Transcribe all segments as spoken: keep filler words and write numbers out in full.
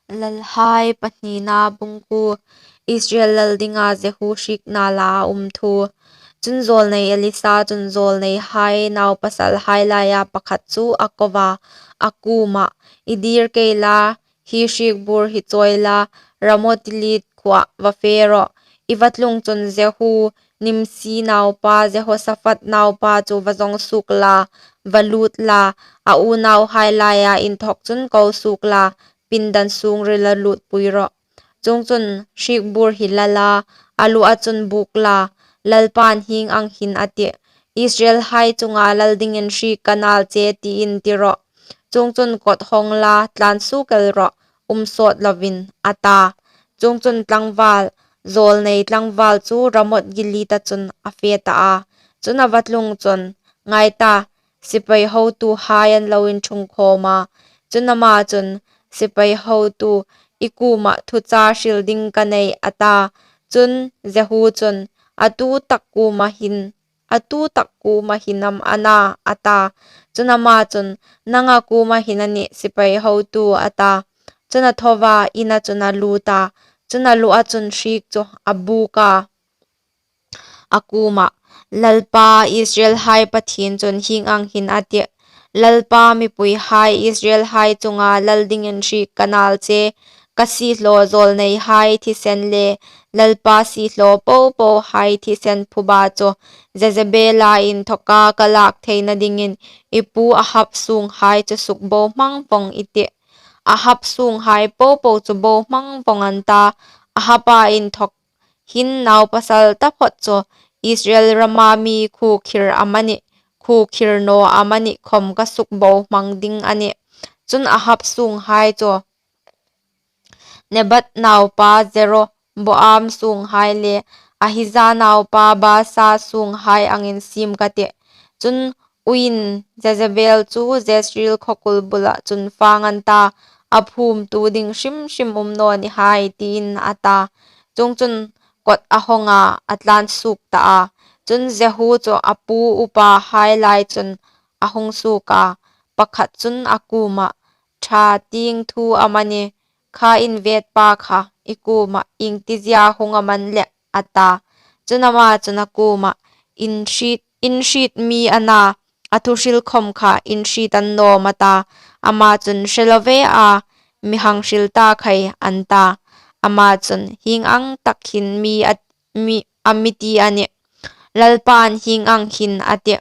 Lalhai pahnina bung kuo. Israel lal dinga Jehu hriekna la a um thu. Chun zawlnei Elisa chun zawlneihai naupasalhai laia pakhat chu a ko a, a kuomah, I dir kei la, hi hriek bur hi chawi la, Ramoth-gilead khuoah va fe rawh. I va tlung chun Jehu, Nimsi naupa, Jehosaphat naupa chu va zawng suok la, va lût la, a unauhai laia inthawk chun ko suok la, pindan sûngrila lûtpui rawh. Chuongchun hriek bur hi la la, a lua chun bûk la, Lalpain hieng ang hin a tih, Israelhai chunga lal dingin hriek ka nâl che tiin ti rawh. Chuongchun kawt hawng la, tlân suok el rawh, um sawt lovin, a ta. Chuongchun tlangvâl, zawlnei tlangvâl chu Ramoth-gileada chun a fe ta a. Chun a va tlung chun, ngai ta, sipai hotuhai an lo inṭhung khâwm a. Chun ama chun, Sipai hotu, i kuomah thuchah hril ding ka nei, a ta. Chun Jehu chun, A tu tak kuoma hin, a tu tak kuoma hin am a na? a ta. Chun ama chun, Nanga kuoma hin a nih, sipai hotu, a ta. Chun a tho a, ina chun a lût a. Chun a lua chun hriek chu a bûk a, a kuomah, Lalpa Israelhai Pathien chun hieng ang hin a tih, Lalpa mipuihai Israelhai chunga lal dingin hriek ka nâl che, ka siehlaw zawlneihai thisen le Lalpa siehlaw po pohai thisen phuba chu Jezebela inthawka ka lâk theina dingin i pu Ahab sûnghai chu sukbohmang vawng i tih. Ahab sûnghai po po chu bohmang vawng an ta, Ahaba inthawk hin naupasal taphawt chu Israel rama mi khuokhir amanih, khuokhir naw amanih khawm ka sukbohmang ding a nih. Chun Ahab sûnghai chu Nebat naupa Jeroboam sûnghai le Ahija naupa Baasa sûnghai angin siem ka tih. Chun uiin Jezebel chu Jezreel khaw kul bula chun fâng an ta, a phûmtu ding hrim hrim um naw ni hai, tiin a ta. Chuongchun kawt a hawng a, a tlân suok ta a. Chun Jehu chu a pu upahai lai chun a hung suok a, pakhat chun a kuomah, Ṭha tieng thu amanih, kha invêtpa kha i kuomah iengtiziea hung am a ni leh? a ta. Chun ama chun a kuomah, In hriet, in hriet mi a na, a thu hril khawm kha in hriet a ni naw am? a ta. Ama chun, Hre lo ve a, mi hang hril ta khai, an ta. Ama chun, Hieng ang tak hin mi a, mi, a mi ti a nih, Lalpain hieng ang hin a tih,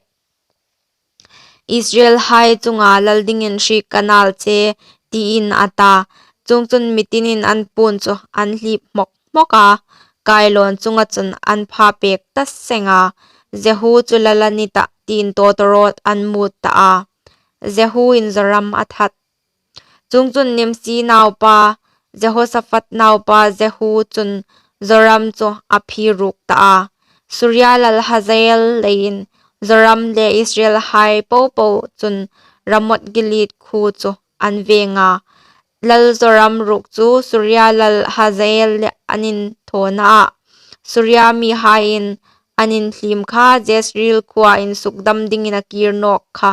Israelhai chunga lal dingin hriek ka nâl che, tiin a ta. Chuongchun mi tinin an puon chu an hlip hmawk hmawk a, kailawn chunga chun an pha pêk ta seng a, Jehu chu lal a ni tah tiin tawtawrawt an mût ta a. Jehuin Joram a that. Chuongchun Nimsi naupa, Jehosaphat naupa Jehu chun Joram chu a phîr ruk ta a. Suria lal Hazael leiin Joram le Israelhai po po chun Ramoth-gilead khuo chu an vêng a. Lal Joram ruok chu Suria lal Hazael le an inthawnaah Suria mihaiin an inhliem kha Jezreel khuoa insukdam dingin a kîr nâwk kha.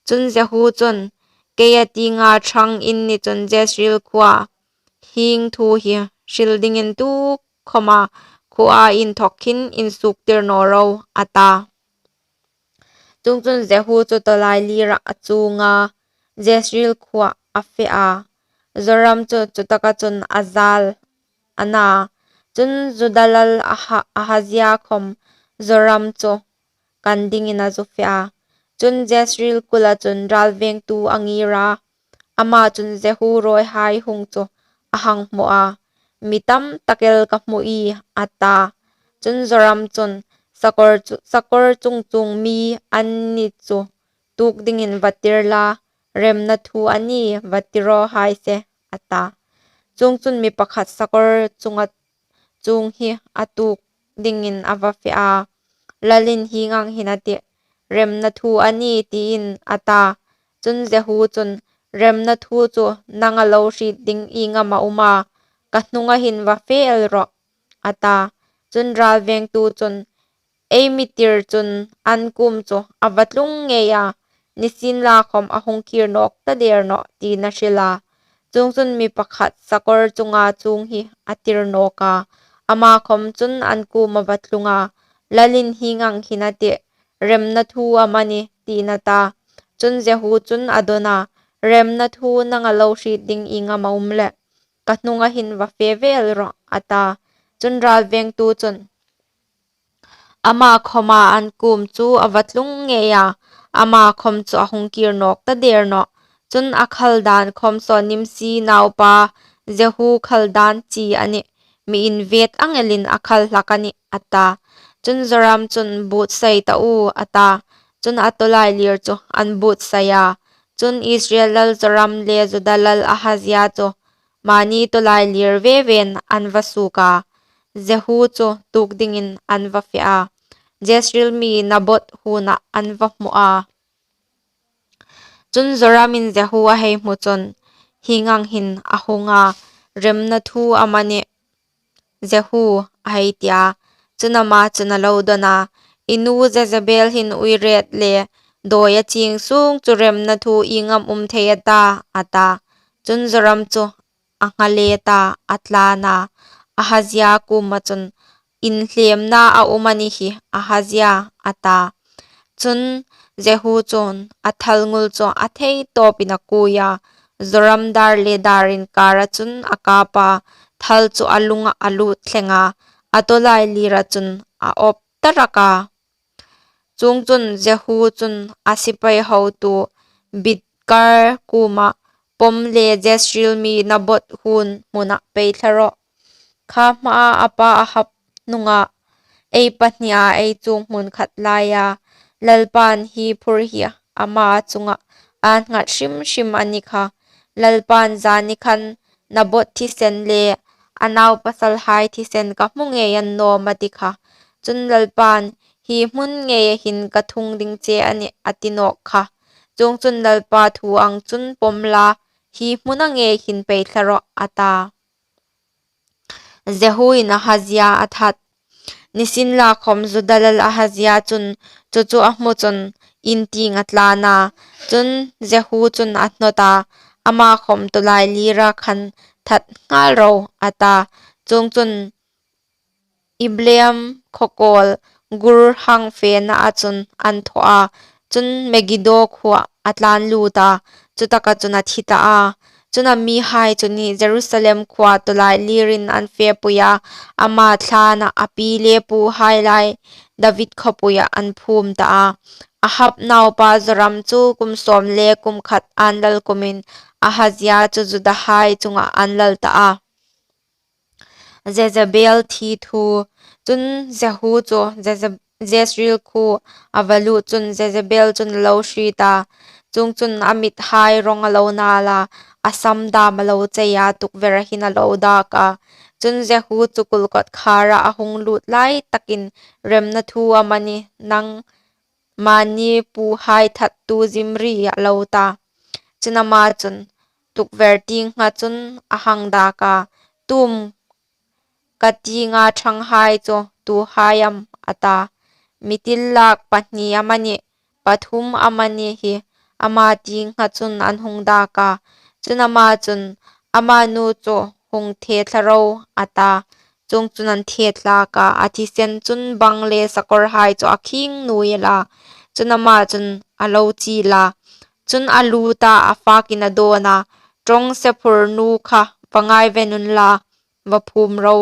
Chun Jehu chun, Keia tienga ṭhang in ni chun Jezreel khuoa hieng thu hi hril dingin tukhawma khuoa inthawk hin insuoktir naw ro, a ta. Chuongchun Jehu chu tawlailîrah a chuong a, Jezreel khuoah a fe a. Joram chu chutaka chun a zâl a na. Chun Juda lal Aha-, Ahazia khawm Joram chu kan dingin a zu fe a. Chun Jezreel kula chun râlvêngtu a ngîr a, ama chun Jehu rawihai hung chu a hang hmu a, Mi tam tak el ka hmu ie, a ta. Chun Joram chun, Sakawr chu, sakawr chung chuong mi an ni chu tuok dingin va tir la, remna thu a ni, va ti raw hai se, a ta. Chuongchun mi pakhat sakawr chunga chuong hi a tuok dingin a va fe a. Lalin hieng ang hin a tih, Remna thu a ni, tiin a ta. Chun Jehu chun, Remna thu chu nanga lo hriet ding ieng am a um a, ka hnunga hin va fe el rawh, a ta. Chun râlvêngtu chun, Ei mi tir chun an kuom chu a va tlung ngei a, nisienlakhawm a hung kîr nâwk ta dêr nawh, tiin a hril a. Chuongchun mi pakhat sakawr chunga chuong hi a tir nawk a, ama khawm chun an kuoma va tlung a, Lalin hieng ang hin a tih, 'Remna thu am a nih?' tiin, a ta. Chun Jehu chun a dawn a, 'Remna thu nanga lo hriet ding ieng am a um leh? Ka hnunga hin va fe vel rawh,' a ta. Chun ralvengtu chun ama khawma an kuom chu a va tlung ngei a, ama khawm chu a hung kir nawk ta der nawh. Chun a khal dan khawm saw Nimsi naupa Jehu khal dan chi a nih, mi invet ang elin a khal hlak a nih, a ta. Chun Joram chun, "Buotsai ta u," a ta. Chun a tawlailir chu an buotsai a. Chun Israel lal Joram le Juda lal Ahazia chu mani tawlailir ve vein an va suok a. Jehu chu tuok dingin an va fe a, Jezreel mi Naboth huonah an va hmu a. Chun Joramin Jehu a hei hmu chun, hieng ang hin a hung a, "Remna thu am a nih, Jehu?" a hei ti a. Chun ama chun a lo dawn a, "I nu Jezebel hin uiret le dawi a ching sung chu remna thu ieng am um thei a ta?" a ta. Chun Joram chu a nghale ta, a tlan a, Ahazia kuoma chun, "Inhlemna a um a ni hi, Ahazia," a ta. Chun Jehu chun a thalngul chu a thei tawpin a kui a, Joram dar le dar inkara chun a kap a, thal chu a lungah a lut thleng a, a tawlailira chun a awp ta rak a. Chuongchun Jehu chun a sipai hotu Bidkar kuoma, "Pawm le Jezreel mi Naboth huon hmunah pei thla rawh. Kha hmaa a pa Ahab hnunga ei pahnia ei chuong hmun khat laia Lalpan hi phur hi ama chunga an nghat hrim hrim a ni kha. Lalpan zani khan Naboth thisen le a naupasalhai thisen ka hmu ngei annawm a ti kha. Chun Lalpan, 'Hi hmun ngeia hin ka thung ding che a nih,' a ti nawk kha. Chuongchun Lalpa thu ang chun pawm la, hi hmuna ngei hin pei thla rawh," a ta. Jehuin Ahazia a that. Nisienlakhawm Juda lal Ahazia chun chu chu a hmu chun in tieng a tlan a. Chun Jehu chun a hnawt a, ama khawm tawlailira khan, "That nghal ro," a ta. Chuongchun Ibleam khaw kawl Gur hang fenaa chun an thaw a, chun Megiddo khuoah a tlan lut a, chutaka chun a thi ta a. Chun a mihai chu ni Jerusalem khuoa tawlailir in an fepui a, ama thlana a pi le puhai lai David khawpuiah an phum ta a. Ahab naupa Joram chu kum sawm le kum khat an lal kumin Ahazia chu Judahai chungah an lal ta a. Jezebel thi thu. Chun Jehu chu Jeze-, Jezreel khuo a va lut chun Jezebel chun a lo hriet a. Chuongchun a mithai rawng a lo nal a, a sam dam a lo chei a, tukvera hin a lo dak a. Chun Jehu chu kul kawtkhara a hung lut lai takin, "Remna thu am a nih, nang mani puhai thattu Zimri?" a lo ta. Chun ama chun tukver tieng ngha chun a hang dak a, "Tu am ka tienga ṭhanghai chu tuhai am?" a ta. "Mi thil lak pahni am a nih, pathum am a nih hi?" ama tieng ngha chun an hung dak a. Chun ama chun, "Ama nu chu hung the thla ro," a ta. Chuongchun an the thlak a, a thisen chun bang le sakawrhai chu a khing nuoi el a. Chun ama chun a lo chil a. Chun a lut a, a fakin a dawn a, "Ṭawng sephur nu kha va ngaiven unla, va phum ro,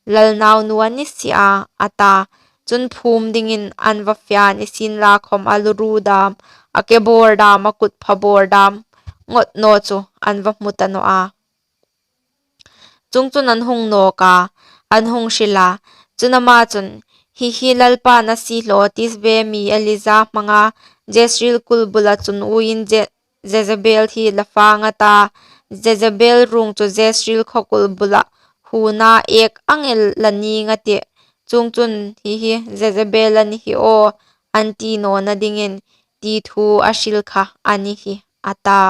lal naunu a ni si a," a ta. Chun phum dingin an va fe a, nisienlakhawm a lu ru dam, a ke bawr dam, a kut pha bawr dam ngawt naw chu an va hmu ta naw a. Chuongchun an hung nawk a, an hung hril a. Chun ama chun, "Hi hi Lalpan a siehlaw Tisbe mi Elija hmanga Jezreel kul bula chun uoin Je-, Jezebel hi la fang a ta, Jezebel ruong chu Jezreel khaw kul bula huona ek ang el la ning a tih. Chuongchun, 'Hi hi Jezebel a ni hi aw,' an ti nawna dingin ti thu a hril kha a ni hi," a ta.